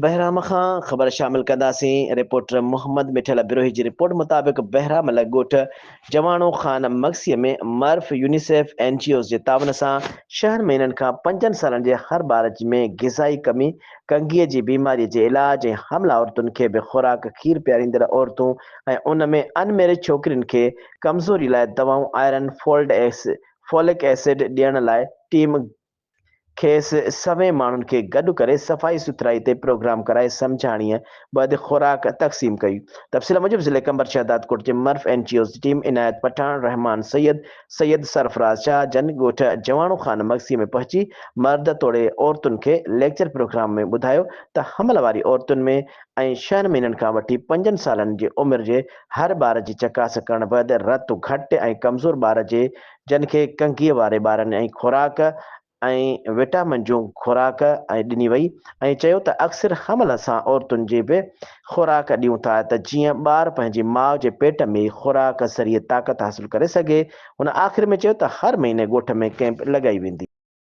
بهرام کان خبر شامل ڪنداسين، رپورٽر محمد مٺل بروهي جي رپورٽ مطابق بهرام لڳ ڳوٺ جواڻو خان مگسي ۾ مرف يونيسيف اين جي اوز جي تعاون سان ڇهن مهينن کان پنجن سالن جي هر ٻار ۾ غذائي ڪمي، ڪنگيء جي بيماري جي علاج ۽ حاملا عورتن کي به خوراڪ کير پياريندڙ عورتون ۽ ان ۾ ان ميرڊ ڇوڪرين کي ڪمزوري لاء دوائون آئرن فولڪ ايسڊ ڏيڻ لاء ٽيم کيس سوين ماڻهن کي گڏ ڪري صفائي سٿرائي تي پروگرام ڪرائي سمجهاڻيء بعد خوراڪ تقسيم ڪئي. تفصيل موجب ضلعي قمبر شهدادڪوٽ جي مرف اين جي اوز جي ٽيم عنايت پٺاڻ، رحمان سيد، سيد سرفراز شاهه جن ڳوٺ جواڻو خان مگسي ۾ پهچي مرد توڙي عورتن کي ليڪچر پروگرام ۾ ٻڌايو ته حمل واري عورتن ۾ ۽ ڇهن مهينن کان وٺي پنجن سالن جي عمر جي هر ٻار جي چڪاس ڪرڻ بعد رت گهٽ ۽ ڪمزور ٻار جي جن کي ڪنگيء واري ٻارن ۽ خوراڪ ۽ وٽامن جون خوراڪ ۽ ڏني وئي ۽ چيو ته اڪثر حمل سان عورتن جي به خوراڪ ڏيون ٿا ته جيئن ٻار پنهنجي ماء جي پيٽ ۾ ئي خوراڪ ذريعي طاقت حاصل ڪري سگهي. هن آخر ۾ چيو ته هر مهيني ڳوٺ ۾ ڪئمپ لڳائي ويندي.